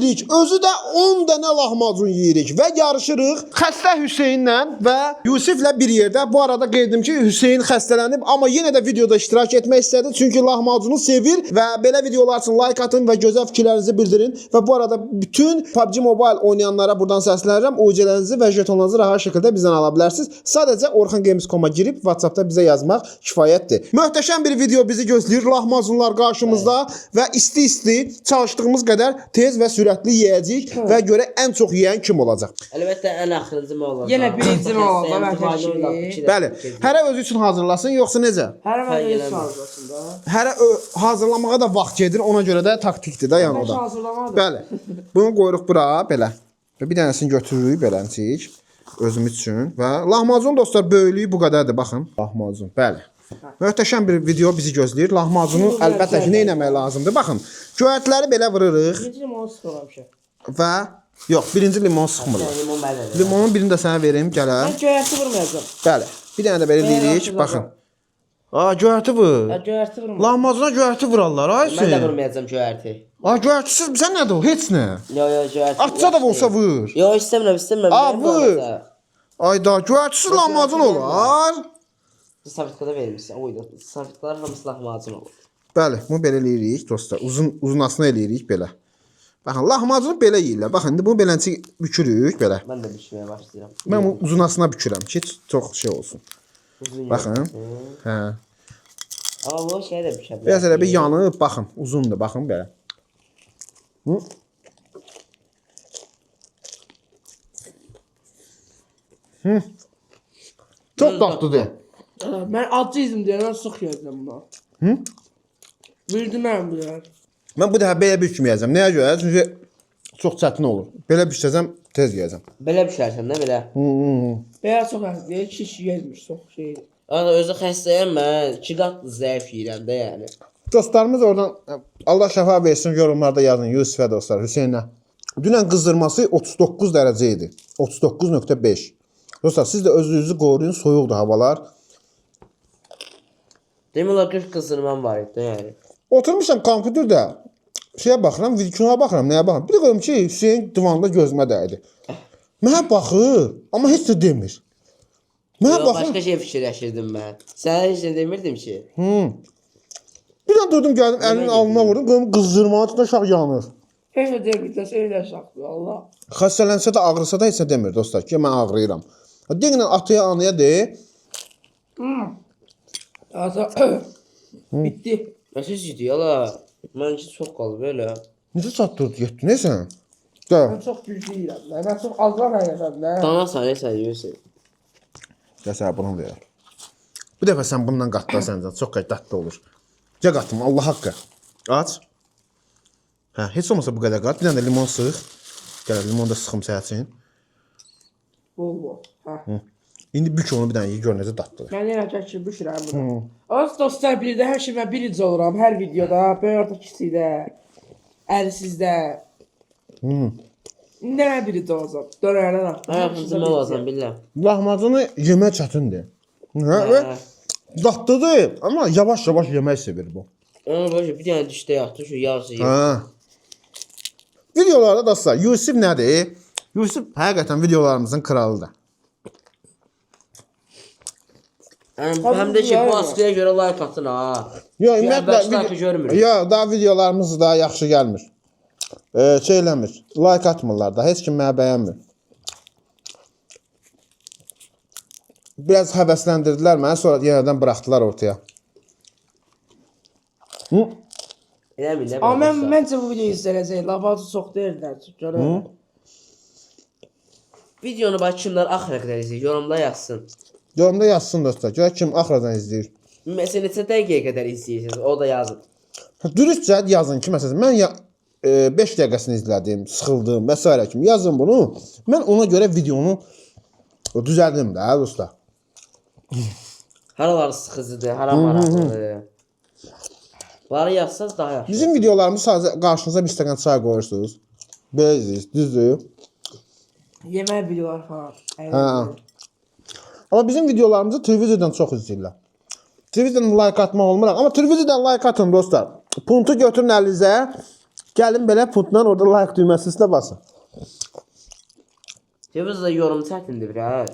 yeyirik. Özü də 10 dənə lahmacun yeyirik və yarışırıq xəstə Hüseynlə və Yusiflə bir yerdə. Bu arada qeyd edim ki, Hüseyn xəstələnib, amma yenə də videoda iştirak etmək istədi. Çünki lahmacunu sevir və belə videolar üçün like atın və gözəl fikirlərinizi bildirin. Və bu arada bütün PUBG Mobile oynayanlara buradan səslənirəm. UC-lərinizi və jetonlarınızı rahat şəkildə bizdən ala bilərsiniz. Sadəcə orxangames.com-a girib WhatsApp-da bizə yazmaq kifayətdir. Möhtəşəm bir video bizi gözləyir. Lahmacunlar qarşımızda və isti-isti çalışdığımız qədər tez və sürətli yeyəcəyik və görək ən çox yeyən kim olacaq. Əlbəttə ən axırıncı mən olacam. Yenə birinci mən olacam, Xəstəyəm, hər duvarlı şey. olaq, iki Bəli. dəfə keçdim. Hərə özü üçün hazırlasın, yoxsa necə? Hər mən Fərq özü eləmir. hazırlasın da. Hərə hazırlamağa da vaxt gedir, ona görə də taktikdir də yəni o Mən da. hazırlamadım. Bəli. Bunu qoyuruq bura belə. Və bir dənəsini götürürük beləncik özümüz üçün və lahmacun dostlar böyüklüyü bu qədərdir baxın. Lahmacun. Bəli. Möhtəşəm bir video bizi gözləyir. Lahmacunu əlbəttə ki, nə etmək lazımdır? Baxın, göyərtiləri belə vururuq Birinci limonu sıxıram ki. və yox, birinci limon sıxmırlar. Yəni, limon mənə də. Limonun birini də sənə verim, gələ. Mən göyərti vurmayacağam. Bəli. Bir dənə də belə Bəli, deyirik. atacağam. Baxın. Aa, göyərti vur. Ya göyərti vurmayacağam. Lahmacuna göyərti vurarlar, ay Mən də Hüseyn. vurmayacağam göyərti. Aa, göyərtisiz sən nədir o? Heç nə. Yo yo göyərti. Atsa da olsa vur. Yo istəmirəm, istəmirəm. Aa, Mənim vur. olacaq. Ayda göyərtisiz lahmacun olar. Sabitkada vermişsən. Oy, sabitkalar hamısı lahmacun olur. Bəli, bunu belə eləyirik dostlar. Uzun uzunasını eləyirik belə. Baxın, lahmacunu belə yeyirlər. Baxın, indi bunu beləncə bükürük belə. Mən də bişməyə başlayıram. Mən bunu uzunasına bükürəm ki, çox şey olsun. Uzun Baxın. yox. Hə. Amma bu şey də bişə bilər. Biraz elə bir yanıb, baxın, uzundur, baxın belə. Hı? Hı. Çox dadlıdır. Mən acı izim deyənə sıx yeyəcəm bunu. Hı? Bildim mən bu yer. Mən bu dəfə belə bükməyəcəm. Nəyə görə? Çünki çox çətin olur. Belə bükəcəm, tez yeyəcəm. Belə bişərsən də belə. Belə çox əzizdir. Şiş yeyilmiş çox şey. Ana özü xəstəyəm mən. 2 qat zəif yeyirəm də yəni. Dostlarımız oradan Allah şəfa versin yorumlarda yazın Yusifə dostlar, Hüseynə. Dünən qızdırması 39 dərəcə idi. 39.5. Dostlar siz də özünüzü qoruyun, soyuqdur havalar. Demək olar 40 qızdırmam var idi də yəni. Oturmuşam kompüterdə şeyə baxıram, videoya baxıram, nəyə baxıram. Bir də görürüm ki, Hüseyn divanda gözümə dəydi. Mənə baxır, amma heç nə demir. Mənə Yox, baxır. başqa şey fikirləşirdim mən. Sənə heç nə demirdim ki. Bir an durdum gəldim, əlinin alnına vurdum, görürüm qızdırmanın içində uşaq yanır. Heç nə demirsə elə saxlı Allah. Xəstələnsə də ağrısa da heç nə demir dostlar ki, mən ağrıyıram. Deyinlə ataya anaya de, Ata bitdi. Nasıl idi yala? Mənki çox qalıb elə. necə çatdırdı getdi, nə sən? Gəl, Mən çox güclü yeyirəm. də. Mən çox azdan yeyirəm də. Danasan sən Yusif. gəl sənə bunu verər. Bu dəfə sən bundan qatla səncə, çox dadlı olur. Gəl qatım, Allah haqqı. Aç. Hə, heç olmasa bu qədər qat. Bir dənə də limon sıx. Gəl, limon da sıxım sənin üçün. Bol bol. Hə. İndi bük onu bir dənə ye, gör necə dadlıdır. Mən yenə tək bişirəm bunu. Öz dostlar bilir də hər şey mən birinci oluram hər videoda, böyük orta kiçikdə, əlsizdə. İndi mən birinci olacam. Dönərdən artıq. Mən axırıncı mən olacam bilirəm. Lahmacunu yemək çətindir. Hə, və dadlıdır, amma yavaş-yavaş yemək sevir bu. Ona boş bir dənə dişdə yatdı şu yarısı yedi. Hə. Videolarda dostlar, Yusif nədir? Yusif həqiqətən videolarımızın kralıdır. Həm də ki bu askıya görə like atın ha. Yox, Ki, ümumiyyətlə əvvəlki like görmürük. Yox, daha videolarımız daha yaxşı gəlmir. Şey eləmir. Like atmırlar da. Heç kim məni bəyənmir. Biraz həvəsləndirdilər məni, sonra yenidən buraxdılar ortaya. Hı? Eləmir nə Amma mən belə. məncə bu video izlənəcək. Lavazı çox deyirlər. Görə. Videonu bax kimlər axıra qədər izləyir, yorumda yazsın. Yorumda yazsın dostlar. Görək kim axıracan izləyir. Məsələn neçə dəqiqəyə qədər izləyirsiniz, o da yazın. Dürüstcə yazın ki, məsələn, mən ya 5 dəqiqəsini izlədim, sıxıldım və s. kimi yazın bunu. Mən ona görə videonu düzəldim də, dostlar. Haralar sıxıcıdır, hara maraqlıdır. Bunları yazsanız daha yaxşı. Bizim videolarımız sadəcə qarşınıza bir stəkan çay qoyursunuz. Belə izləyirsiniz, düzdür? Yemək videolar falan. Hə. Amma bizim videolarımızı televizordan çox izləyirlər. Televizordan like atmaq olmur, amma televizordan like atın dostlar. Puntu götürün əlinizə. Gəlin belə putla orada like düyməsini üstünə basın. Cəmiz da yorum çətindir biraz.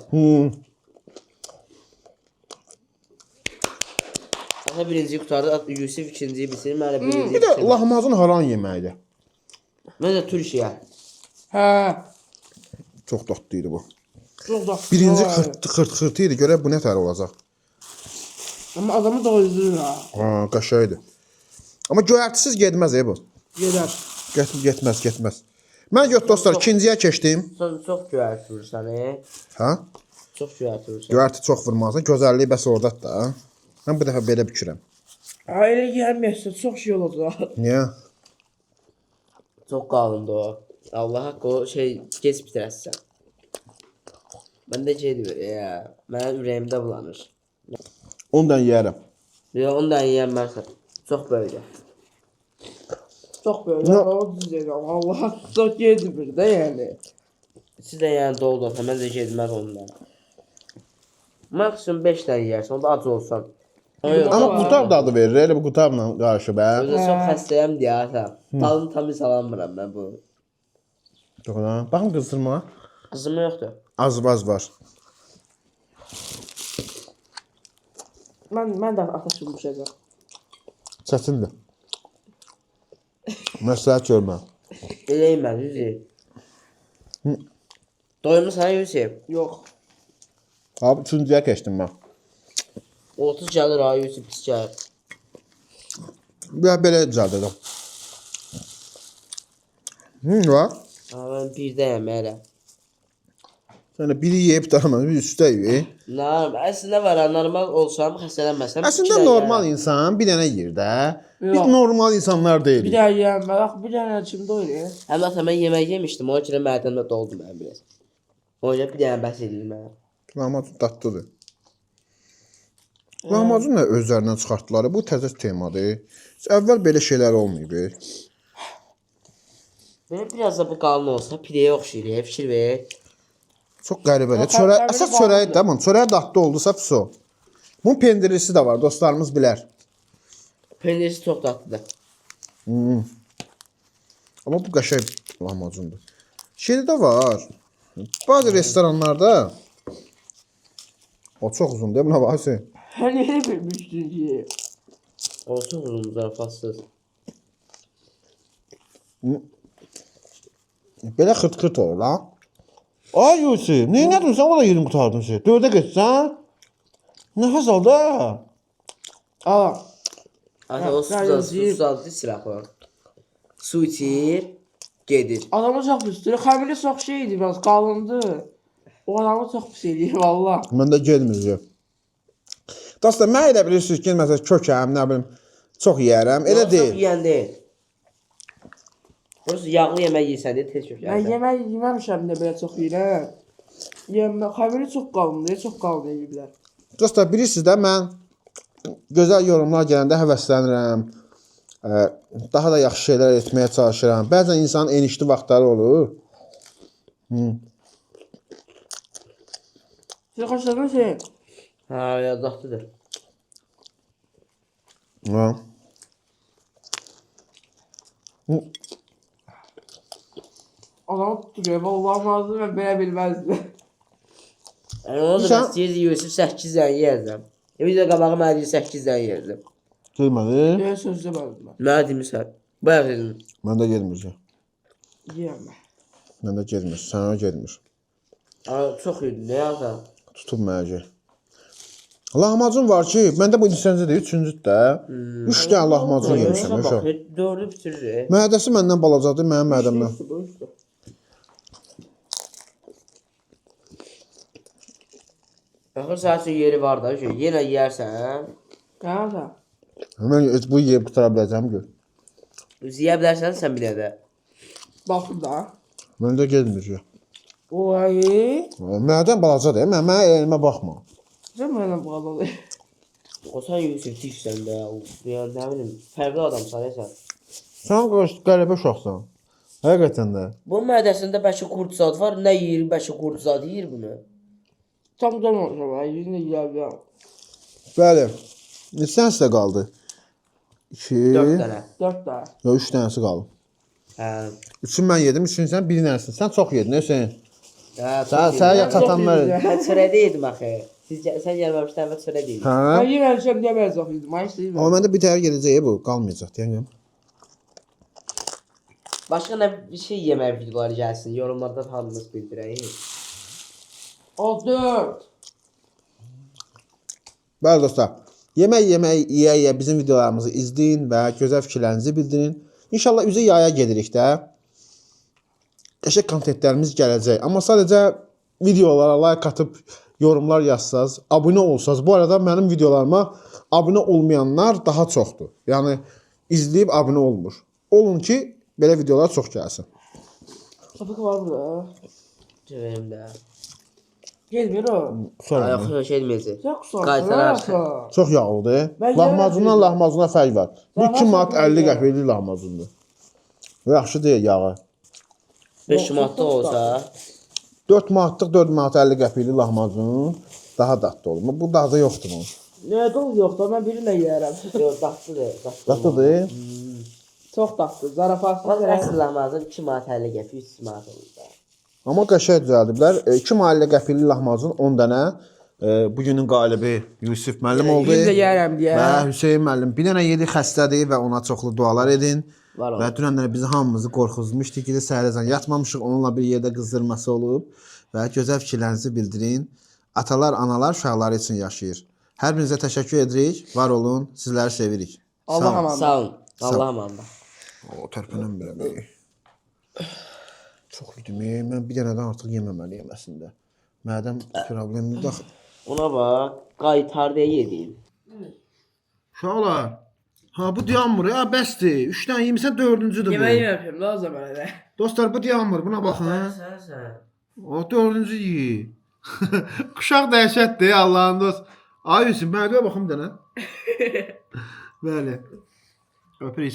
Ata birinciyi qurtardı, Yusif ikinciyi bitirir, mən də birinciyi Bir də bitirdim. lahmacun haran yeməyidir. Mən də Türkiyə. Hə. Çox dadlı idi bu. Çox da. Birinci xırt xırt xırt idi. Görək bu nə tər olacaq. Amma adamı doyurur ha. Ha, qəşəngdir. Amma göyərtisiz getməz bu. Gedər. Getməz, getməz. Mən yox dostlar, ikinciyə keçdim. Sən çox göyərti vurursan, e. Hə? Çox göyərti vurursan. Göyərti çox vurmazsan, gözəlliyi bəs ordadır da. Mən bu dəfə belə bükürəm. Ha elə yeməyəsə çox şey olacaq. Niyə? Çox qalındır o. Allah haqqı o şey gec bitirəsən. Mən də gedir ya. Mənim ürəyimdə bulanır. 10 dənə yeyərəm. Ya 10 dənə yeyənmərsən. Çox böyükdür. Çox böyük. Yo. O düz deyirəm. Allah çox gedir də yəni. Siz də yəni dolu olsa, mən də getməz ondan. Maksimum 5 dənə yeyərsən, onda ac olsan. Amma qutab dadı verir, elə bu qutabla qarışıb, hə? Özü çox xəstəyəm deyə ata. Dalını tam hiss alamıram mən bunu. Doğru. Baxın qızdırma. Qızım yoxdur. Az az var. Mən də ata sürmüşəcəm. Çətindir. Məsləhət görmə. Eləyim mən, Yusif. Doymusan Yusif? Yox. Abi üçüncüyə keçdim mən. 30 gəlir ha Yusif pis gəlir. Bir belə düzəldəcəm. Var. Ha, mən birdəyəm hələ. Sən də biri yeyib qurtarmadın, bir üstə yeyib. Normal, əslində var, ha, normal olsam, xəstələnməsəm. Əslində iki dənə normal yeyərəm. insan bir dənə yeyir də. Biz Yox. normal insanlar Bir deyilik. dənə yeyəmə, bax bir dənə kim doyur? Həm də ata, mən yemək yemişdim, ona görə mədəmdə doldu mənim biraz. Ona görə bir dənə bəs eləyir mənə. Lahmacun dadlıdır. Lahmacun nə özlərindən çıxartdılar? Bu təzə temadır. Heç əvvəl belə şeylər olmayıb. Belə biraz da bu qalın olsa, pidəyə oxşayır, fikir ver. Çox qəribədir. Yox, Çörək, xəmiri əsas çörəyi qalındır. də, bunun çörəyi dadlı oldusa pis o. Bunun pendirlisi də var, dostlarımız bilər. Pendirisi çox dadlıdır. Amma bu qəşəng lahmacundur. Şeydə də var. Bəzi restoranlarda o çox uzundur. Buna bax Hüseyn. Hani elə bilmişdin ki. O çox uzun zarafatsız. Belə xırt-xırt olur lan. Ay Yusif, nə etdin sən? O da yerini qurtardın sən. Dördə getsən. Nəfəs al da. Al. Ata o su Hə, da yeyim. su da içir axı. Su içir, gedir. Adamı çox pis eləyir. Xəmiri çox şeydi biraz qalındı. O adamı çox pis eləyir valla. Mən də getmir. Dostlar, mən elə bilirsiniz ki, məsələn kökəm, nə bilim, çox yeyərəm. Elə Yox, deyil. çox yeyən deyil. Burası yağlı yemək yeyirsən deyə tez Mən kökərsən. yemək yeməmişəm də belə çox yeyirəm. Yemə, xəmiri çox qalındı, çox qalın eləyiblər. Dostlar, bilirsiniz də mən gözəl yorumlar gələndə həvəslənirəm. Daha da yaxşı şeylər etməyə çalışıram. Bəzən insanın enişli vaxtları olur. Siz xoşladınız şey? Hə, ya dadlıdır. Ha. Adamı tutuyor. Vallahi mazlum mən belə bilməzdim. Yəni onu da Sən- bəs deyirdi Yusif 8 dənə yeyəcəm. Video qabağı mənə deyir 8 dənə yeyəcəm. Duymadı. Belə söz demədim mən. Mənə demirsən. Bayaq dedim. Mən də getmir. Yeyəmə. Mən də getmir. Sənə getmir. Aa, çox yedin, nə ata? Tutub mənə. Lahmacun var ki, məndə bu neçəncidir? Üçüncüdür də. Üç dənə lahmacun yemişəm. Bax, Uşaq. dördü bitirir. Mədəsi məndən balacadır, mənim mədəmdən. Üçdür, bu üçdür. Axır sənin üçün yeri var da, şey, yenə yeyərsən. Hə, da. Mən heç bu yeyib qutara biləcəm gör. Özü yeyə bilərsən sən bir də. Baxın da. Məndə getmir. ya. Oy. Mədəm balacadır. Mən mənə elmə baxma. Sən mənə bu qədər olur. O sən Yusif diksən də, yəni nə bilim, fərqli adamsan sən. Sən qəribə uşaqsan. Həqiqətən də. Bu mədəsində bəlkə qurd zad var, nə yeyir, bəlkə qurd zad yeyir bunu. Tam deməmişəm, ay, yenə yeyə bilərəm. Bəli. Neçə dənəsi də qaldı? 2 4 dənə. 4 dənə. Yox, 3 dənəsi qaldı. Hə. Üçün mən yedim, üçün sən birin ərsin. Sən çox yedin, Hüseyn. Hə, Sən çox sən yedim. çatan Çox mən. yedim. Mən çörəkdə yedim axı. Sən gəlməmişdən əvvəl çörək yedim. Hə? Mən yeməmişəm deyə mən çox yedim. Ay istəyirəm. Amma məndə bir təhər gedəcək bu, qalmayacaq deyən. Başqa nə bir şey yemək videoları gəlsin. Yorumlarda hamınız bildirəyin. O 4. Bəli dostlar, yemək yemək yeyə-yeyə bizim videolarımızı izləyin və gözəl fikirlərinizi bildirin. İnşallah üzə yaya gedirik də. Qəşəng kontentlərimiz gələcək. Amma sadəcə videolara like atıb yorumlar yazsaz, abunə olsaz. Bu arada mənim videolarıma abunə olmayanlar daha çoxdur. Yəni izləyib abunə olmur. Olun ki, belə videolar çox gəlsin. Sapık var burada. Çörəyim də. Gelmir o. Sonra. Yox, yox, gelməyəcək. Yox, kusar. Qaytarar. Çox yağlıdır. Mən Lahmacundan yemədim. lahmacuna fərq var. Bu 2 manat Lahmacun 50 yemədim. qəpiklik lahmacundur. Yaxşı deyil yağı. 5 manat da olsa. 4 manatlıq 4 manat 50 qəpiklik lahmacun daha dadlı olur. Bu dadı yoxdur bunun. Nə dolu yoxdur, mən birini də yeyərəm. Yox, dadlıdır. Dadlı. Dadlıdır. Çox dadlı. Zarafatsız. Bax, əsl lahmacun 2 manat 50 qəpik, 3 manat olur da. Amma qəşəng düzəldiblər. 2 manat 50 qəpiklik lahmacun 10 dənə. Bugünün qalibi Yusif müəllim oldu. Bugün də yeyərəm deyə. Və Hüseyn müəllim bir dənə yedi xəstədir və ona çoxlu dualar edin. Var olun. Və dünənlər bizi hamımızı qorxuzmuşdu ki, səhərəcən yatmamışıq, onunla bir yerdə qızdırması olub və gözəl fikirlərinizi bildirin. Atalar, analar uşaqları üçün yaşayır. Hər birinizə təşəkkür edirik. Var olun. Sizləri sevirik. Allah Sağ olun. aman. Sağ olun. Allah amanda. O tərpənən belə bir. Çox yedim. Mən bir dənədən artıq yeməməliyəm əslində. Mədəm problemli daxil. Ona bax, qaytar deyə yedim. Uşaqlar. Ha bu dayanmır ya, bəsdir. 3 dənə yemisən, dördüncüdür bu. Yemək yeməmişəm la o zaman elə. Dostlar bu dayanmır. Buna baxın. Sən sən. O dördüncü yeyir. Uşaq dəhşətdir Allahın dost. Ay Yusuf, mənə baxım bir dənə. Bəli. Öpürük.